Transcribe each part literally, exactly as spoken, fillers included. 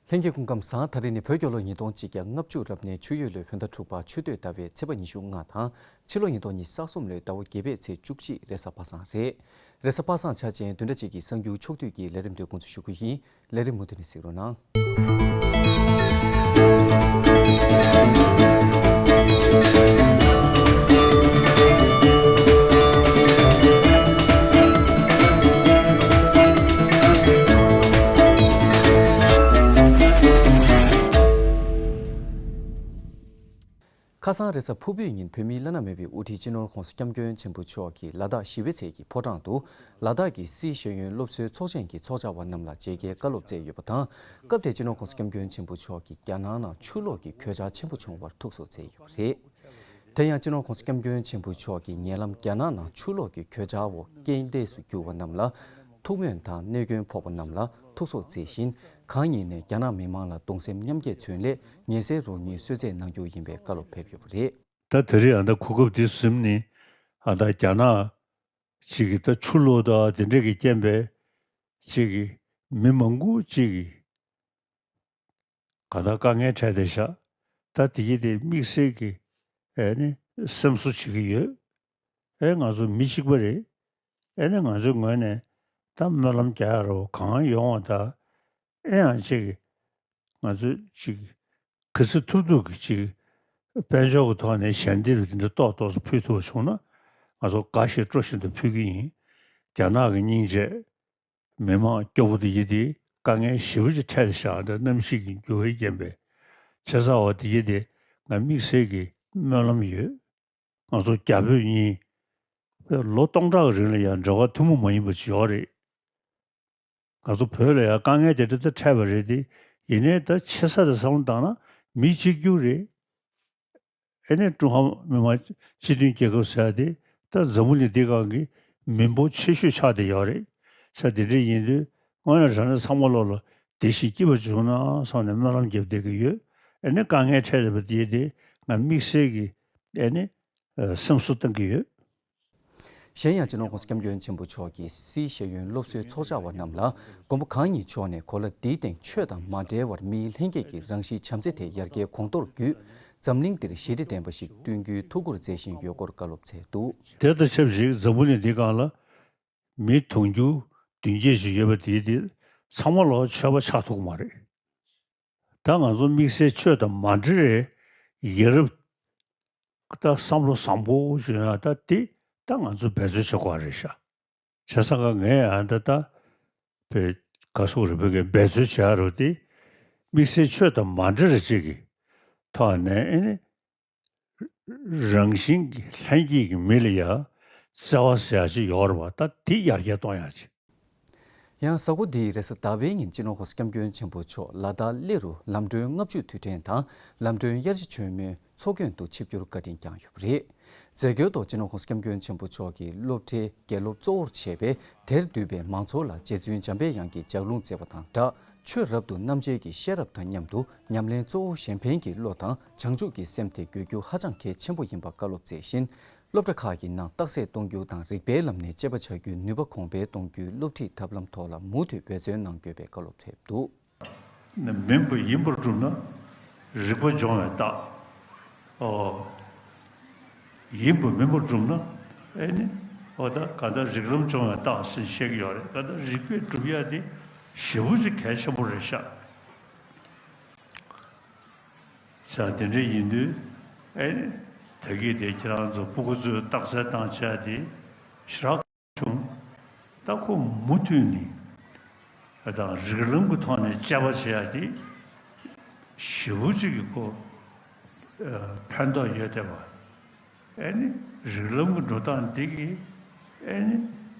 ལྷན་རྒྱས་སྐུ་ཁམས་བཟང་། ད་རེས་ནི་བོད་རྒྱལ་ལོ་ཉིས་སྟོང་གཅིག་བརྒྱ་ལྔ་བཅུ་རབ་གནས་ཆུ་ཡོས་ལོའི་བོད་ཟླ་དྲུག་པ་ཆུ་སྟོད་ཟླ་བའི་ཚེས་པ་ཉི་ཤུ་ལྔ་དང་། ཕྱི་ལོ་ཉིས་སྟོང་ཉི་ཤུ་རྩ་གསུམ་ལོའི་ཟླ་བ་བརྒྱད་པའི་ཚེས་བཅུ་གཅིག་རེས་གཟའ་པ་སངས་རེད། རེས་གཟའ་པ་སངས་འཆར་ཅན་བདུན་ཕྲག་གཅིག་གི་གསར་འགྱུར་ཕྱོགས་བསྡུས་ཀྱི་ལས་རིམ་དེ་འགོ་འཛུགས་ཞུ་རྒྱུ་ཡིན། ལས་རིམ་མུ་མཐུད་ནས་གཟིགས་རོགས་གནང་། ཁ་སང་རེས་གཟའ་ཕུར་བུའི་ཉིན་བོད་མིའི་བླ་ན་མེད་པའི་དབུ་ཁྲིད་སྤྱི་ནོར་༧གོང་ས་༧སྐྱབས་མགོན་ཆེན་པོ་མཆོག་གིས་ལ་དྭགས་ཞི་བའི་ཚལ་གྱི་ཕོ་བྲང་དུ་ལ་དྭགས་ཀྱི་སིའི་ཤེས་ཡོན་སློབ་གསོའི་ཚོགས་ཆེན་གྱི་ཚོགས་བཅར་བ་རྣམས་ལ་མཇལ་ཁའི་བཀའ་སློབ་སྩལ་ཡོད་པ་དང་། སྐབས་དེར་སྤྱི་ནོར་༧གོང་ས་༧སྐྱབས་མགོན་ཆེན་པོ་མཆོག་གིས་རྒྱ་ནག་ནང་ཆུ་ལོག་གི་གོད་ཆག་ཆེན་པོ་བྱུང་བར་ཐུགས་གསོ་མཛད་ཡོད་པ་རེད། དེ་ཡང་སྤྱི་ནོར་༧གོང་ས་༧སྐྱབས་མགོན་ཆེན་པོ་མཆོག་གིས་ཉེ་ལམ་རྒྱ་ནག་ནང་ཆུ་ལོག་གི་གོད་ཆག་འོག་རྐྱེན་འདས་སུ་གྱུར་བ་རྣམས་ལ་ཐུགས་སྨོན་དང་རྣལ་འབྱོར་ཕོག་པ་རྣམས་ལ་ཐུགས་གསོ་མཛད་བཞིན། གང་ཉིད་ནས་རྒྱ་ནག་མི་མང་ལ་གདུང་སེམས་མཉམ་སྐྱེད་མཚོན་སླད་ཉེ་སྲས་རོགས་གཉིས་གསོལ་སྩལ་གནང་རྒྱུ་ཡིན་པའི་བཀའ་སློབ་ཕེབས་ཡོད་པ་རེད། ད་དེ་རིང་ཨ་ད་གོ་སྐབས་འདི་ཟིན་ནས་ཨ་ད་རྒྱ་ནག་ཅིག་གི་ད་ཆུ་ལོག་དང་དེ་འདྲས་ཀྱི་རྐྱེན་པས་ཅིག་གི་མི་མང་པོ་ཅིག་གི་ག་ད་དཀའ་ངལ་འཕྲད་བསྡད་ཤག་ད་དེ་གི་དེ་དམིགས་བསལ་གྱི་ཨེ་ནི་སེམས་གསོ་བྱེད་ཀྱི་ཡོད། ཨེ་ང་ཚོ་མི་གཅིག་པ་རེད། ཨེ་ནི་ང་ཚོའི་ངོས་ནས་ད་སྨོན་ལམ་རྒྱག་ཡ་རོ་གང་ཡོང་བ་ད། ཨེ་ཡང་ཅིག་ང་ཚོས་ཅིག་ག་ཚོད་ཐུབ་ཐུབ་ཀྱི་ཅིག་དཔལ་འབྱོར་གྱི་ཐོག་ནས་ཞལ་འདེབས་དེ་འདྲ་ཏོག་ཏོག་ཙམ་ཕུལ་ཐུབ་པ་བྱུང་ན་ང་ཚོ་དགའ་ཞིང་སྤྲོ་བཞིན་དུ་ཕུལ་གྱི་ཡིན། རྒྱ་ནག་གི་སྙིང་རྗེ། མི་མང་སྐྱོ་པོ་དེ་ཡི་དེ་དཀའ་ངལ་ཞེ་པོ་ཅིག་འཕྲད་བཞག་འདི་གནམ་གཤིས་ཀྱི་འགྱུར་བའི་རྐྱེན་པས། བྱས་ཙང་བ་དེ་ཡི་དེ་ང་དམིགས་བསལ་གྱི་སྨོན་ལམ་ཡོད། ང་ཚོ་རྒྱ་བོད་གཉིས་ལོ་སྟོང་ཕྲག་གི་རིང་ལ་ཡང་འབྲེལ་བ་ཐུན་མོང་མ་ཡིན་པ་ཅིག་ཡོད་རེད། ང་ཚོ་བོད་ལ་ཡང་དཀའ་ངལ་དེ་འདྲ་ད་འཕྲད་པ་རེད་དེ། ཡིན་ནའི་ད་ཆེ་ས་དེ་བསམ་བློ་བཏང་ན་མི་གཅིག་གྱུར་རེད། ཨེ་ནས་ཀྲུང་ཧྭ་མི་དམངས་སྤྱི་མཐུན་རྒྱལ་ཁབ་ཟེར་ཡ་དེ་ད་འཛམ་བུ་གླིང་འདི་སྒང་གི་མི་འབོར་ཆེ་ཤོས་ཆགས་བསྡད་ཡོད་རེད། ས་དེ་འདྲ་ཡིན་དུས་དངོས་གནས་དྲང་གནས་ཚང་མ་ལོག་ལ་བདེ་ཞིང་སྐྱིད་པ་བྱུང་ན་བསམ་ནས་སྨོན་ལམ་རྒྱབ་བསྡད་ཀྱི་ཡོད། ཨེ་ནས་དཀའ་ངལ་འཕྲད་བསྡད་པ་དེ་དེ་ང་དམིགས་བསལ་གྱི་ཨེ་ནས་སེམས་གསོ་གཏང་གི་ཡོད། གཞན་ཡང་སྤྱི་ནོར་༧གོང་ས་༧སྐྱབས་མགོན་ཆེན་པོ་མཆོག་གིས་སིའི་ཤེས་ཡོན་སློབ་གསོའི་ཚོགས་བཅར་བ་རྣམས་ལ་མགོན་པོ་གང་ཉིད་མཆོག་ནས་གོ་ལ་འདིའི་སྟེང་ཆོས་དང་མ་འབྲེལ་བར་མིའི་ལྷན་སྐྱེས་ཀྱི་རང་གཤིས་བྱམས་བརྩེ་དེ་ཡར་རྒྱས་གོང་མཐོར་བརྒྱུད་འཛམ་གླིང་འདིར་ཞི་བདེ་ལྡན་པ་ཞིག་བསྐྲུན་རྒྱུའི་ཐུགས་ཁུར་མཛད་བཞིན་ཡོད་སྐོར་བཀའ་སློབ་སྩལ་འདུག་དེ་དང་ཆབས་ཅིག་འཛམ་བུ་གླིང་འདིའི་སྒང་ལ་མི་དུང་ཕྱུར་བདུན་བརྒྱད་ཅིག་ཡོད་པ་དེའི་དེ་ཚང་མ་ལོག་ཆོས་པ་ཆགས་ཐུབ་ཀྱི་མ་རེད། ད་ང་ཚོ་དམིགས་བསལ་ཆོས་དང་མ་འབྲེལ་བའི་ཡ་རབས་ད་བསམ་བློ་བཟང་པོ་ཞིག་ཡོད་ན་ད་དེ་ད་ང་ཚོ་འབད་རྩོལ་བྱེད་དགོས་རེད་ཤག་བྱས་ཙང་ཀ་ངས་ཨ་ད་ད་བོད་ག་སོག་རེ་བོད་ཀྱི་འབད་རྩོལ་བྱེད་ཡ་རོ་དེ་དམིགས་བསལ་ཆོས་དང་མ་འབྲེལ་བ་ཅིག་གི་ཐོག་ནས་ཨེ་ནི་རང་བཞིན་གྱི་ལྷན་སྐྱེས་ཀྱི་མི་ལ་ཡ་བརྩེ་བ་ཟེར་ཡ་ཅིག་ཡོད་རེད་བ། ད་དེ་ཡར་རྒྱས་གཏོང་ཡ་ཅིག་ཡང་གཟའ་འཁོར་འདིའི་རེས་གཟའ་ཟླ་བའི་ཉིན་སྤྱི་ནོར་༧གོང་ས་༧སྐྱབས་མགོན་ཆེན་པོ་མཆོག་ལ་དྭགས་གླེ་རུ་ལམ་སྒྲོན་ལྔ་བཅུ་དུས་དྲན་དང་ལམ་སྒྲོན་དབྱར་གཞས་མཆོད་མེའི་ཚོགས་མགོན་དུ་ཆིབས་བསྒྱུར་བཀའ་དྲིན་བསྐྱངས་ཡོད་པ་རེད། རྫས་འགྱུར་ཐོག་སྤྱི་ནོར་༧གོང་ས་༧སྐྱབས་མགོན་ཆེན་པོ་མཆོག་གིས་སློབ་གྲྭའི་དགེ་སློབ་གཙོ་བོར་བྱས་པའི་དེར་འདུས་པའི་མང་ཚོགས་ལ་རྗེ་བཙུན་འཇམ་པའི་དབྱངས་ཀྱི་ལྗགས་ལུང་བསྩལ་བ་དང་སྦྲགས་ཆོས་རབ་ཏུ་རྣམ་འབྱེད་ཀྱི་ཤེས་རབ་དང་མཉམ་དུ་ཉམས་ལེན་གཙོ་བོ་གཞན་ཕན་གྱི་བློ་དང་བྱང་ཆུབ་ཀྱི་སེམས་དེ་དགོས་རྒྱུ་ཧ་ཅང་གལ་ཆེན་པོ་ཡིན་པ་བཀའ་སློབ་སྩལ་བཞིན། སློབ་གྲྭ་ཁག་གི་ནང་རྟགས་གསལ་གཏོང་རྒྱུ་དང་རིག་པའི་ལམ་ནས་དཔྱད་པ་བྱ་རྒྱུའི་ནུས་པ་གོང་འཕེལ་གཏོང་རྒྱུའི་སློབ་ཁྲིད་ཐབས་ལམ་ཐོག་ལ་མུ་མཐུད་འབད་བརྩོན་གནང་དགོས་པའི་བཀའ་སློབ་ཕེབས་འདུག་མིན་པ་ཡིན་པར་བསྒྲུབ་ན་རིག་པ་སྦྱོང་བའི་རྟགས། ཨོ། ཡིན་པ་མིན་པར་བསྒྲུབ་ན་ཨེ་ནི་ཨོ་ད་ག་ད་རིགས་ལམ་སྦྱོང་བའི་རྟགས་ཟེར་བཤད་ཀྱི་ཡོད་རེད། ག་ད་རིག་པས་སྒྲུབ་ཡ་དེ་ཞེ་པོ་ཅིག་གལ་ཆེན་པོ་རེད་ཤག་ས་དེ་འདྲ་ཡིན་དུས་ཨེ་ནི་ད་གིན་དེ་ཁྱེད་རང་ཚོ་སྤུ་གུ་ཚོའི་རྟགས་གསལ་བཏང་བྱས་དེ་ཞེ་དྲག་བྱུང་། ད་ཁོ་མུ་མཐུད་ནས་ཨེ་དང་རིགས་ལམ་གྱི་ཐོག་ནས་དཔྱད་པ་བྱེད་ཡ་དེ་ཞེ་པོ་ཅིག་གི་ཁོ་ཨེ་ཕན་ཐོགས་ཡོད་བསྡད་པ། ཨེ་ནི་རིགས་ལམ་གྱི་འགྲོ་སྟངས་འདི་གིས་ཨེ་ནི་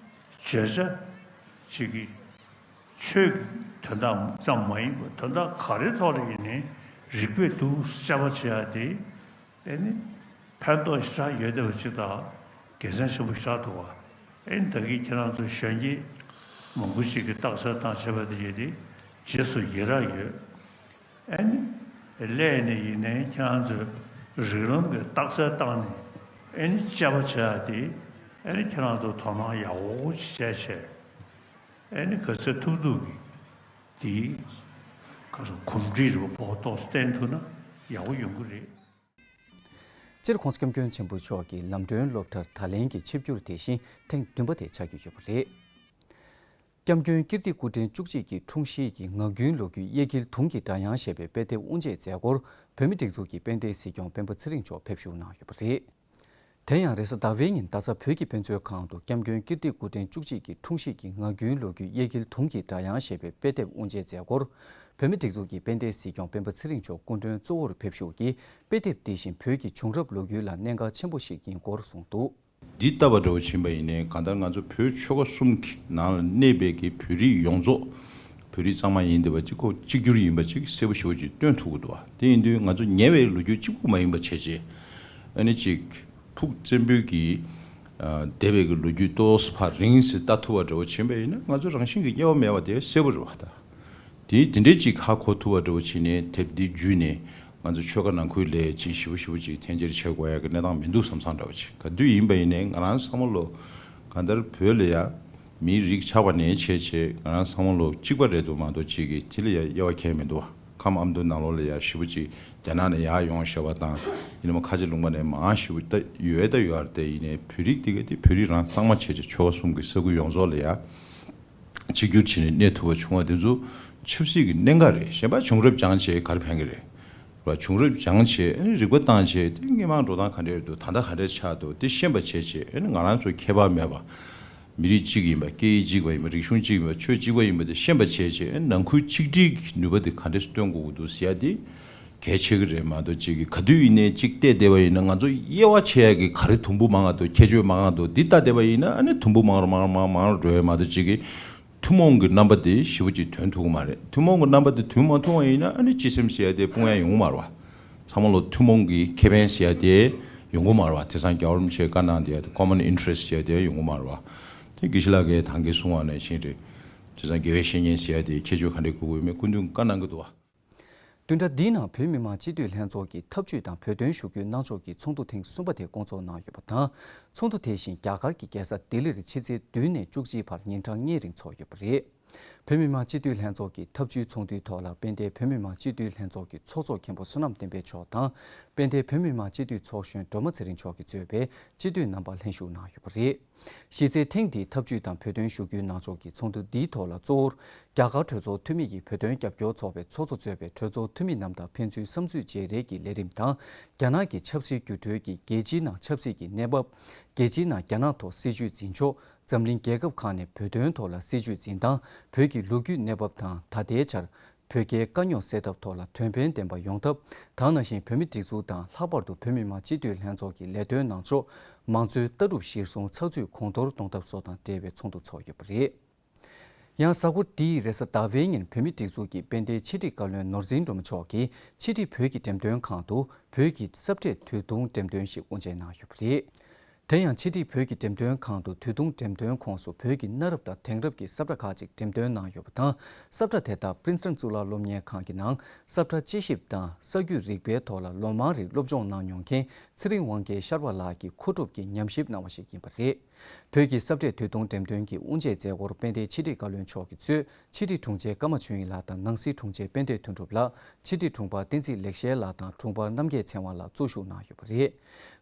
བརྗོད་བྱ་ཅིག་གི་ཆོས་ཀྱི་དོན་དག་ཙམ་མ་ཡིན་པར་དོན་དག་ག་རེའི་ཐོག་ལ་ཡིན་ནའི་རིགས་པས་འདུག་དཔྱད་པ་བྱེད་ཡ་དེ་ཨེ་ནི་ཕན་ཐོགས་ཞེ་དྲག་ཡོད་བསྡད་པ་ཅིག་དང་དགེ་མཚན་ཆེན་པོ་ཞེ་དྲག་འདུག་བ། ཨེ་ནི་ད་གིན་ཁྱེད་རང་ཚོ་གཞོན་སྐྱེས་མང་པོ་ཞིག་གིས་རྟགས་གསལ་བཏང་བྱས་པ་དེ་ཡོད་དེ་རྗེས་སུ་ཡི་རང་ཡོད། ཨེ་ནི། སླད་ནས་ཡིན་ནའི་ཁྱེད་རང་ཚོས་རིགས་ལམ་གྱི་རྟགས་གསལ་བཏང་ནས་ཨེ་ནི་དཔྱད་པ་བྱེད་ཡ་དེ་ཨེ་ནི་ཁྱེད་རང་ཚོ་དོ་སྣང་ཡག་པོ་ཅིག་བྱས་བྱས་ཨེ་ནི་ག་ཚོད་ཐུབ་ཐུབ་ཀྱིས་དེ་ག་ གོམས་འདྲིས་རེད་པ། བོགས་ཏོག་ཙམ་བསྟན་ཐུབ་ན་ཡག་པོ་ཡོང་གི་རེད། སྤྱིར་༸གོང་ས་༸སྐྱབས་མགོན་ཆེན་པོ་མཆོག་གི་ལམ་སྒྲོན་སློབ་གྲྭར་ད་ལན་གྱི་ཆིབས་བསྒྱུར་དེ་བཞིན་ཐེངས་བདུན་པ་དེ་ཆགས་ཀྱི་ཡོད་པ་རེད། སྐྱབས་མགོན་ཀིརྟི་སྐུ་ཕྲེང་བཅུ་གཅིག་གི་འཁྲུངས་གཞིས་ཀྱི་ངག་རྒྱུན་ལོ་རྒྱུས་གཡས་འཁྱིལ་དུང་གི་སྒྲ་དབྱངས་ཞེས་པའི་དཔེ་དེབ་དབུ་འབྱེད་མཛད་སྒོར་བོད་མིའི་སྒྲིག་འཛུགས་ཀྱི་དཔལ་ལྡན་སྲིད་སྐྱོང་སྤེན་པ་ཚེ་རིང་མཆོག་ཕེབས་ཞུགས་གནང་ཡོད་པ་རེད། དེ་ཡང་རེས་གཟའ་ཟླ་བའི་ཉིན་རྡ་ས་བོད་ཀྱི་དཔེ་མཛོད་ཁང་དུ་སྐྱབས་མགོན་ཀིརྟི་སྐུ་ཕྲེང་བཅུ་གཅིག་གི་འཁྲུངས་གཞིས་ཀྱི་ངག་རྒྱུན་ལོ་རྒྱུས་གཡས་འཁྱིལ་དུང་གི་སྒྲ་དབྱངས་ཞེས་པའི་དཔེ་དེབ་དབུ་འབྱེད་མཛད་སྒོར་བོད་མིའི་སྒྲིག་འཛུགས་ཀྱི་དཔལ་ལྡན་སྲིད་སྐྱོང་སྤེན་པ་ཚེ་རིང་མཆོག་སྐུ་མགྲོན་གཙོ་བོར་ཕེབས་ཞུགས་ཀྱིས་དཔེ་དེབ་འདི་བཞིན་བོད་ཀྱི་བྱུང་རབས་ལོ་རྒྱུས་ལ་གནད་འགག་ཆེན་པོ་ཞིག་ཡིན་སྐོར་གསུངས་འདུག། འདི་ལྟ་བ་འདྲ་བོ་ཕྱིན་པ་ཡིན་ནའི་གང་ལྟར་ང་ཚོ་བོད་ཆོལ་ཁ་གསུམ་གྱི་ནང་ལ་གནས་པའི་གི་བོད་རིགས་ཡོངས་རྫོགས་བོད་རིགས་གཙང་མ་ཡིན་བསྡད་པ་གཅིག་ཁོ་གཅིག་གྱུར་ཡིན་པ་གཅིག་གསལ་པོ་ཞེ་པོ་ཅིག་སྟོན་ཐུབ་ཀྱི་འདུག་བ། དེ་ཡིན་དུས་ང་ཚོ་ཉེ་བའི་ལོ་རྒྱུས་གཅིག་པུ་མ་ཡིན་པ་བྱས་རྗེས་ཨ་ནི་གཅིག་ཕུགས་བཙན་པོའི་གི་འདས་པའི་གི་ལོ་རྒྱུས་ཏོག་ཙམ་ཕར་རིང་ཙམ་ལྟ་ཐུབ་པ་འདྲ་བོ་ཕྱིན་པ་ཡིན་ན་ང་ཚོ་རང་བཞིན་གྱི་དམྱལ་བ་མེད་པ་དེ་གསལ་པོ་རེད་བ། ད་དེ་དེ་འདྲའི་གཅིག་ཧ་གོ་ཐུབ་པ་འདྲ་བོ་བྱས་ནས་དེབ་འདི་བརྒྱུད་ནས་ང་ཚོ་ཆོལ་ཁ་ནང་ཁུལ་ལས་ཅིག་ཞེ་པོ་ཞེ་པོ་ཅིག་འཐེན་འཁྱེར་བྱེད་དགོས་ཡ་གི་གནས་སྟངས་མི་འདུག་བསམ་བསམ་འདྲ་བོ་ཅིག་ག་དུས་ཡིན་པ་ཡིན་ནའི་ང་རང་བསམ་བློ་གང་ལྟར་བོད་ལ་ཡ་མིའི་རིགས་ཆགས་པ་ནས་བྱས་བྱས་ང་རང་བསམ་བློ་གཅིག་པ་རེད་འདུག་མ་གཏོགས་ཅིག་གི་དེ་ལ་ཡ་དབྱེ་བ་འཁྱེར་མི་འདུག་བ། ཁམས་ཨ་མདོ་ནང་ལོགས་ལ་ཡ་ཞེ་པོ་ཅིག་རྒྱ་ནག་ནས་ཡར་ཡོང་བཞག་པ་དང་ཡིན་ན་མ་ཁ་ཆེ་ལུང་པ་ནས་མང་ཞེ་པོ་ད་ཡོད་ད་ཡོད་རེད། དེ་ཡིན་ནའི་བོད་རིགས་དེ་ག་དེ་བོད་རིགས་རང་གཙང་མ་བྱས་བྱས་ཆོལ་ཁ་གསུམ་གྱི་ས་ཁུལ་ཡོངས་རྫོགས་ལ་ཡ། གཅིག་གྱུར་བྱས་ནས་གནས་ཐུབ་པ་བྱུང་བ་དེ་ཚོ་ཆབ་སྲིད་ཀྱི་གནད་འགག་རེད། གཞན་པ་བྱུང་རབས་སྦྱངས་བྱས་ག་རེ་ཕན་གི་རེད། བྱུང་རབས་སྦྱངས་བྱས་ཨ་ནི་རིག་པ་བཏང་བྱས་དེ་སྔོན་མ་འགྲོ་སྟངས་ག་འདྲས་འདུག་ད་ལྟ་ག་འདྲས་ཆགས་འདུག་དེ་ཤེས་པ་བྱས་བྱས་ཨ་ནི་ང་རང་ཚོ་ཁྱད་པར་མེད་པ་མི་རིགས་གཅིག་ཡིན་པ་སྐད་ཡིག་གཅིག་པ་ཡིན་པ་རིག་གཞུང་གཅིག་ཡིན་པ་ཆོས་གཅིག་པ་ཡིན་པ་དེ་ཤེས་པ་བྱས་བྱས་ཨ་ནི་ནང་ཁུལ་ཆིག་སྒྲིལ་གྱི་ནུས་པ་དེ་ག་འདྲས་སྟོན་དགོས་ཀྱི་འདུག་ཟེར་ཡ་དེ། གལ་ཆེ་གི་རེད་མ་གཏོགས་ཅིག་གི་ག་དུས་ཡིན་ནའི་ཅིག་བལྟས་བསྡད་པ་ཡིན་ན་ང་ཚོ་དབྱེ་བ་ཕྱེ་ཡ་གི་ག་རེ་དུམ་བུ་མང་ང་འདུག་ཁྱད་ཆོས་མང་ང་འདུག་འདི་ལྟ་བསྡད་པ་ཡིན་ན་ཨ་ནི་དུམ་བུ་མང་རུ་མང་རུ་མང་རུ་མང་རུ་འགྲོ་ཡ་མ་གཏོགས་ཅིག་གི་ཐུན་མོང་གི་རྣམ་པ་དེ་ཞེ་པོ་ཅིག་ཐོན་ཐུབ་ཀྱི་མ་རེད། ཐུན་མོང་གི་རྣམ་པ་དེ་ཐོན་མ་ཐུབ་པ་ཡིན་ན་ཨ་ནི་སྤྱི་སེམས་ཟེར་ཡ་དེ་སྤུངས་ཡ་ཡོང་གི་མ་རེད་བ། ཚང་མ་ལོ་ཐུན་མོང་གི་ཁེ་ཕན་ཟེར་ཡ་དེ་ཡོང་གི་མ་རེད་བ། དེང་སང་རྒྱལ་བ་རིན་པོ་ཆེས་བཀའ་གནང་བསྡད་ཡ་དེ་common interest ཟེར་ཡ་དེ་ཡོང་གི་མ་རེད་བ། དེ་དགེ་བཤེས་ལགས་ཀྱིས་ད་གིན་གསུངས་པ་ནང་བཞིན་རེད། དེང་སང་དགེ་བའི་བཤེས་གཉེན་ཟེར་ཡ་དེ་ཁྱད་ཆོས་ག་འདྲས་དགོས་དགོས་མེད་སྐུ་མདུན་བཀའ་གནང་གི་འདུག་བ། བདུན་ཕྲག་འདིའི་ནང་བོད་མི་མང་སྤྱི་འཐུས་ལྷན་ཚོགས་ཀྱི་ཐབས་ཇུས་དང་བོད་དོན་ཞུ་སྐུལ་གནང་ཕྱོགས་ཀྱི་ཚོགས་འདུ་ཐེངས་གསུམ་པ་དེ་བསྐོང་ཚོགས་གནང་ཡོད་པ་དང་། ཚོགས་འདུ་དེ་བཞིན་རྒྱ་གར་གྱི་རྒྱལ་ས་ལྡི་ལིར་ཕྱི་ཚེས་བདུན་ནས་བཅུ་གཅིག་བར་ཉིན་གྲངས་ལྔའི་རིང་འཚོགས་ཡོད་པ་རེད། བོད་མི་མང་སྤྱི་འཐུས་ལྷན་ཚོགས་ཀྱི་ཐབས་ཇུས་ཚོགས་འདུའི་ཐོག་ལ་དཔལ་ལྡན་བོད་མི་མང་སྤྱི་འཐུས་ལྷན་ཚོགས་ཀྱི་ཚོགས་གཙོ་མཁན་པོ་བསོད་ནམས་བསྟན་འཕེལ་མཆོག་དང་། དཔལ་ལྡན་བོད་མི་མང་སྤྱི་འཐུས་ཚོགས་གཞོན་སྒྲོལ་མ་ཚེ་རིང་མཆོག་གིས་གཙོས་པའི་སྤྱི་འཐུས་རྣམ་པ་ལྷན་ཞུགས་གནང་ཡོད་པ་རེད། གཞི་རྩའི་ཐེངས་འདིའི་ཐབས་ཇུས་དང་བོད་དོན་ཞུ་སྐུལ་གནང་ཕྱོགས་ཀྱི་ཚོགས་འདུ་འདིའི་ཐོག་ལ་གཙོ་བོར་རྒྱ་གར་གྲོས་ཚོགས་འཐུས་མི་ཡི་བོད་དོན་རྒྱབ་སྐྱོར་ཚོགས་པའི་ཚོགས་གཙོ་གཙོས་པའི་གྲོས་ཚོགས་འཐུས་མི་རྣམས་དང་ཕན་ཚུན་བསམ་ཚུལ་བརྗེ་རེས་ཀྱི་ལས་རིམ་དང་། རྒྱ་ནག་གི་ཆབ་སྲིད་འགྱུར་འགྲོས་ཀྱིས་རྒྱལ་སྤྱིའི་ནང་ཆབ་སྲིད་ཀྱི་གནས་བབ། རྒྱལ་སྤྱིའི་ནང་རྒྱ་ནག་ཐོག་སྲིད་ཇུས་འཛིན་ཕྱོགས། འཛམ་གླིང་རྒྱལ་ཁབ་ཁག་ནས་བོད་དོན་ཐོག་ལ་སྲིད་ཇུས་འཛིན་སྟངས། བོད་ཀྱི་ལོ་རྒྱུས་གནས་བབ་དང་ད་ལྟའི་ཆར་བོད་རྒྱའི་དཀའ་རྙོག་སེལ་ཐབས་ཐོག་ལ་དོན་ཕན་ལྡན་པ་ཡོང་ཐབས། ད་ག་ནང་བཞིན་བོད་མི་སྒྲིག་འཛུགས་དང་ལྷག་པར་དུ་བོད་མི་མང་སྤྱི་འཐུས་ལྷན་ཚོགས་ཀྱི་ལས་དོན་གནང་ཕྱོགས། མང་གཙོའི་ལྟ་གྲུབ་གཞིར་བཟུང་ཚགས་ཚུད་གོང་མཐོར་གཏོང་ཐབས་སོགས་དང་འབྲེལ་བའི་ཚོགས་འདུ་འཚོགས་ཡོད་པ་རེད། ཡང་གཟའ་འཁོར་འདིའི་རེས་གཟའ་ཟླ་བའི་ཉིན་བོད་མིའི་སྒྲིག་འཛུགས་ཀྱི་དཔལ་ལྡན་ཕྱི་དྲིལ་བཀའ་བློན་ནོར་འཛིན་སྒྲོལ་མ་མཆོག་གིས་ཕྱི་དྲིལ་བོད་ཀྱི་འགྲེམས་སྟོན་ཁང་དུ་བོད་ཀྱི་ས་བཀྲའི་དུས་ཐུང་འགྲེམས་སྟོན་ཞིག་དབུ་འབྱེད་གནང་ཡོད་པ་རེད། དེ་ཡང་ཕྱི་དྲིལ་བོད་ཀྱི་འགྲེམས་སྟོན་ཁང་དུ་དུས་ཐུང་འགྲེམས་སྟོན་ཁོངས་སུ་བོད་ཀྱི་གནའ་རབས་དང་དེང་རབས་ཀྱི་ས་བཀྲ་ཁག་ཅིག་འགྲེམས་སྟོན་གནང་ཡོད་པ་དང་། ས་བཀྲ་དེ་དག་པྲིན་སི་ཊོན་གཙུག་ལག་སློབ་གཉེར་ཁང་གི་ནང་ས་བཀྲ་དཔྱད་ཞིབ་དང་ས་རྒྱུས་རིག་པའི་ཐོག་ལ་ལོ་མང་རིང་སློབ་སྦྱོང་གནང་མྱོང་མཁན་ཚེ་རིང་དབང་རྒྱལ་ཤར་བ་ལགས་ཀྱིས་མཁོ་སྒྲུབ་ཀྱིས་ཉམས་ཞིབ་གནང་བ་ཞིག་ཡིན་པ་རེད། བོད་ཀྱི་ས་བཀྲའི་དུས་ཐུང་འགྲེམས་སྟོན་གྱི་དབུ་འབྱེད་མཛད་སྒོར་དཔལ་ལྡན་ཕྱི་དྲིལ་བཀའ་བློན་མཆོག་གིས་གཙོས་ཕྱི་དྲིལ་དྲུང་ཆེ་ཀརྨ་ཆོས་དབྱིངས་ལགས་དང་ནང་སྲིད་དྲུང་ཆེ་དཔལ་ལྡན་དོན་གྲུབ་ལགས། ཕྱི་དྲིལ་དྲུང་འཕར་བསྟན་འཛིན་ལེགས་བཤད་ལགས་དང་དྲུང་འཕར་རྣམ་རྒྱལ་ཚེ་དབང་ལགས་གཙོ་བཞུགས་གནང་ཡོད་པ་རེད།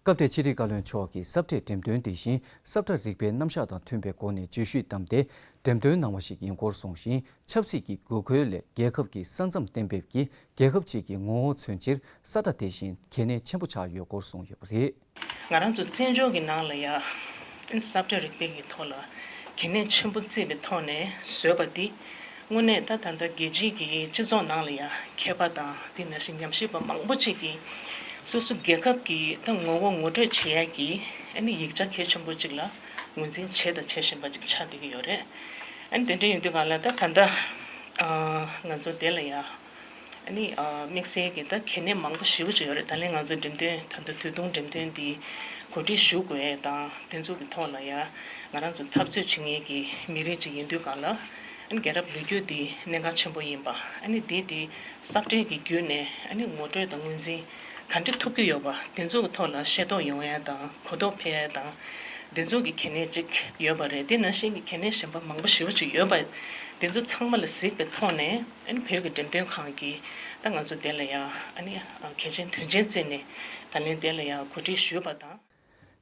སྐབས་དེར་ཕྱི་དྲིལ་བཀའ་བློན་མཆོག་གིས་ས་བཀྲའི་འགྲེམས་སྟོན་དེ་བཞིན་ས་བཀྲ་རིག་པའི་རྣམ་གཞག་དང་མཐུན་པའི་སྒོ་ནས་བརྗོད་གཞི་བདམས་ཏེ་འགྲེམས་སྟོན་གནང་བ་ཞིག་ཡིན་སྐོར་གསུངས་ཤིང་། ཆབ་སྲིད་ཀྱི་དགོས་མཁོའི་སླད་རྒྱལ་ཁབ་ཀྱི་ས་མཚམས་གཏན་འབེབས་ཀྱིས་རྒྱལ་ཁབ་ཅིག་གི་ངོ་བོ་མཚོན་ཕྱིར་ས་བཀྲ་དེ་བཞིན་གལ་གནད་ཆེན་པོ་ཆགས་ཡོད་སྐོར་གསུངས་ཡོད་པ་རེད། ང་རང་ཚོ་བཙན་བྱོལ་གྱི་ནང་ལ་ཡ་ས་བཀྲ་རིག་པའི་གི་ཐོག་ལ་གལ་གནད་ཆེན་པོ་བརྩིས་པའི་ཐོག་ནས་བཟོས་པ་འདི་དངོས་གནས་ད་ད་ལྟ་རྒྱལ་སྤྱིའི་གི་སྤྱི་ཚོགས་ནང་ལ་ཡ་མཁས་པ་དང་དེ་ནང་བཞིན་ཉམས་ཞིབ་པ་མང་པོ་ཅིག་གིས་སོ་སོ་རྒྱལ་ཁབ་ཀྱི་ད་ངོ་བོ་ངོ་སྤྲོད་བྱེད་ཡ་གི་ཨ་ནི་ཡིག་ཆ་གལ་ཆེན་པོ་ཅིག་ལ་ངོས་འཛིན་བྱས་དང་བྱེད་བཞིན་པ་ཅིག་ཆགས་བསྡད་ཀྱི་ཡོད་རེད། ཨ་ནི་དེ་འདྲ་ཡིན་དུས་གང་ལ་ད་ད་ལྟ་ང་ཚོ་དེ་ལ་ཡ། ཨ་ནི་ཨ་དམིགས་བསལ་གྱི་ད་གལ་གནད་མང་པོ་ཞེ་པོ་ཅིག་ཡོད་རེད། ད་ལན་ང་ཚོ་འགྲེམས་སྟོན་ད་ལྟ་དུས་ཐུང་འགྲེམས་སྟོན་འདི་གོ་སྒྲིག་ཞུ་དགོས་དང་དེ་ཚོ་གི་ཐོག་ལ་ཡ་ང་རང་ཚོ་འཐབ་རྩོད་བྱེད་མཁན་གྱི་མི་རིགས་ཅིག་ཡིན་དུས་གང་ལ་ཨ་ནི་རྒྱལ་རབས་ལོ་རྒྱུས་འདི་གནད་འགག་ཆེན་པོ་ཡིན་པ། ཨ་ནི་འདི་འདི་ས་བཀྲའི་གི་བརྒྱུད་ནས་ཨ་ནི་ངོ་སྤྲོད་དང་ངོས་འཛིན་ག་འདྲ་ཐུབ་ཀྱི་ཡོད་པ་དེ་ཚོ་གི་ཐོག་ལ་ཤེས་རྟོགས་ཡོང་ཡ་དང་གོ་རྟོགས་འཕེལ་ཡ་དང་ འདི་ཚོ་གི་གལ་གནད་ཅིག་ཡོད་པ་རེད། དེ་ནང་བཞིན་གྱི་གལ་གནད་གཞན་པ་མང་པོ་ཞེ་པོ་ཅིག་ཡོད་པ། འདི་ཚོ་ཚང་མ་ལ་གཟིགས་པའི་ཐོག་ནས་ཨ་ནི་བོད་ཀྱི་འགྲེམས་སྟོན་ཁང་གིས་ད་ང་ཚོ་དེ་ལ་ཡ་ཨ་ནི་གལ་ཆེན་དོན་ཆེན་བརྩིས་ནས་ད་ལན་དེ་ལ་ཡ་གོ་སྒྲིག་ཞུས་པ་དང་།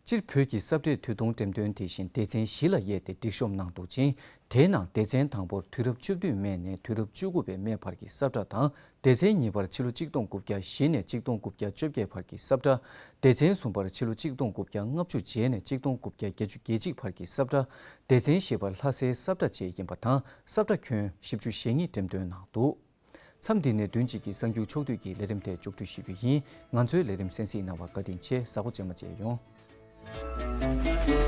སྤྱིར་བོད་ཀྱི་ས་བཀྲའི་དུས་སྟོན་འགྲེམས་སྟོན་དེ་བཞིན་སྡེ་ཚན་བཞི་ལ་དབྱེ་སྟེ་སྒྲིག་གཤོམ་གནང་འདུག་ཅིང་། དེའི་ནང་སྡེ་ཚན་དང་པོར་དུས་རབས་བཅུ་བདུན་སྨད་ནས་དུས་རབས་བཅུ་དགུ་པའི་སྨད་བར་གྱི་ས་བཀྲ་དང་། སྡེ་ཚན་གཉིས་པར་ཕྱི་ལོ་གཅིག་སྟོང་དགུ་བརྒྱ་བཞི་ནས་གཅིག་སྟོང་དགུ་བརྒྱ་བཅོ་བརྒྱད་བར་གྱི་ས་བཀྲ། སྡེ་ཚན་གསུམ་པར་ཕྱི་ལོ་གཅིག་སྟོང་དགུ་བརྒྱ་ལྔ་བཅུ་རྗེས་ནས་གཅིག་སྟོང་དགུ་བརྒྱ་བརྒྱད་ཅུ་གྱ་གཅིག་བར་གྱི་ས་བཀྲ། སྡེ་ཚན་བཞི་པར་ལྷ་སའི་ས་བཀྲ་བཅས་ཡིན་པ་དང་། ས་བཀྲ་ཁྱོན་བཞི་བཅུ་ཞེ་གཉིས་འགྲེམས་སྟོན་གནང་འདུག་མཚམས་འདི་ནས་བདུན་གཅིག་གི་གསར་འགྱུར་ཕྱོགས་བསྡུས་ཀྱི་ལས་རིམ་དེ་མཇུག་སྒྲིལ་ཞུ་རྒྱུ་ཡིན། ང་ཚོའི་ལས་རིམ་གསན་གཟིགས་གནང་བར་བཀའ་དྲིན་ཆེ། གཟའ་འཁོར་རྗེས་མ་མཇལ་ཡོང་།